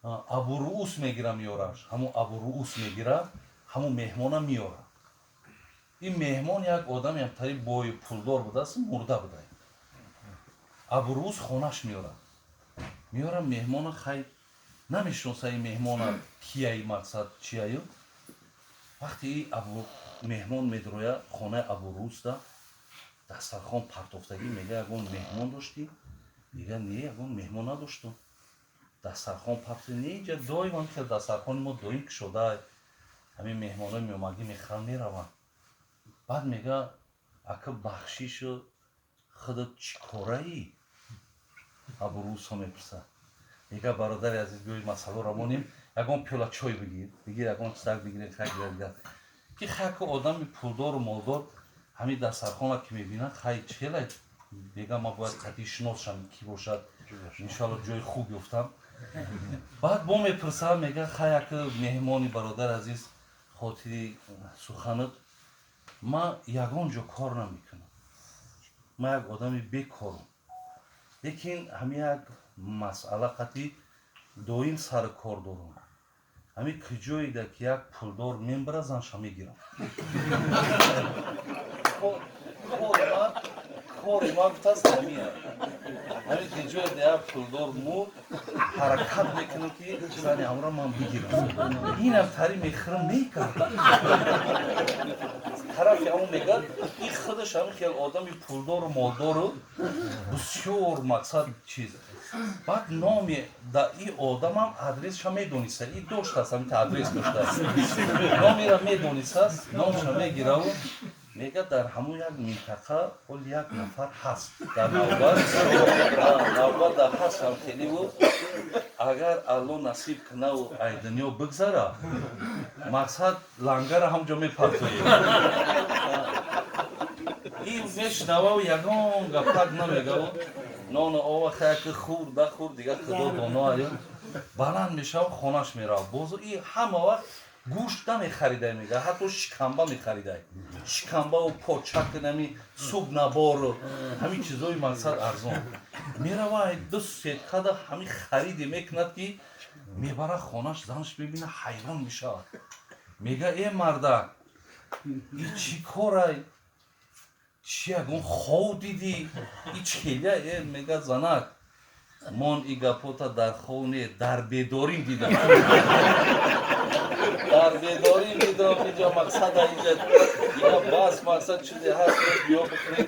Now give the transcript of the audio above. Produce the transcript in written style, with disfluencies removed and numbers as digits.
Абуруус мегира, меёраш. Ҳамун Абуруус мегира, ҳамун меҳмона меёра. Ин меҳмон як одаме тари бою пулдор будааст, мурда буда. Абуруус хонаш меёра, меёра меҳмона. Хай, намешиноса ин меҳмона кияи, мақсад чияю. Вақте и абу меҳмон медроя хонаи Абуруусда, дастархон партофтагӣ. Мега: «Ягон меҳмон доштӣ?» Мега: «Не, ягон меҳмон надоштум». Дастархон партоф не, инҷа доим ҳам хел дастархони мо доим кушода, ҳамин меҳмонои меомадгӣ мехӯранд, мераванд. Баъд мега: «Ака, бахшишу, худат чӣ кораӣ?» Абурусо мепурсад. Мега: «Бародари азиз, биёи, масъаларо монем, ягон пиёла чой бигир, бигир, ягон чизак бигир». Хай, дигар ки хайку одами пулдору молдор ҳамин дастархона ки мебинад, хай, чела мега: «Ман бояд қатъи шинос шам, ки бошад, иншоалло ҷои хуб ёфтам». Баъд бо мепурсад, мега: «Хай, ака меҳмони бародари азиз, хотири суханат, ман ягон ҷо кор намекунам, ман як одами бекорам, лекин ҳамин як масъала қатъи доим сари кор дорам. Ҳамин куҷоеда ки як пулдор мембара, занша мегирам. Кори ман, гуфтааст, ҳамия ҳамин куҷоеда як пулдор мурд, ҳаракат мекунам, ки зани ҳамро ман бигирам. Инам тари мехӯрам, мекард тарафи ҳамон». Мегӯяд, ин худаш ҳамин хел одами пулдору молдору бисёр мақсад чиз. Баъд номи да и одамам, адресша медониста, и доштааст, ҳамин адрес доштааст, номера медонистааст. Номша мегираву мега: «Дар ҳамон як минтақа ҳол як нафар ҳаст, дар навбат дар ҳаст, ҳам хеливу агар Алло насиб кунаву ай дунё бигзара, мақсад лангара ҳамҷо мепартоем». Ин мешунавау, ягон гапак намегаву, нону ова хаяки хӯрд, нахӯрд, дигар худо доно. Аю баланд мешава, хонаш мерава. Бозу и ҳама вақт гӯшт намехаридай, мега, ҳатто шикамба мехаридай, шикамбаву почак, нами суп набору ҳамин чизои мақсад арзон. Мерава, ду сеткада ҳамин хариде мекунад, ки мебара хонаш. Занаш мебина, ҳайрон мешавад, мега: «Э, мардак, и чӣ корай? Чи, ягон хов дидӣ? И чхеля?» «Э, — мега, — занак, мон и гапота дар хов не, дар бедорим дидам, дар бедорим дидам. Инҷа мақсада, инҷа дига бас, мақсад чизе ҳаст, биё бихӯрем».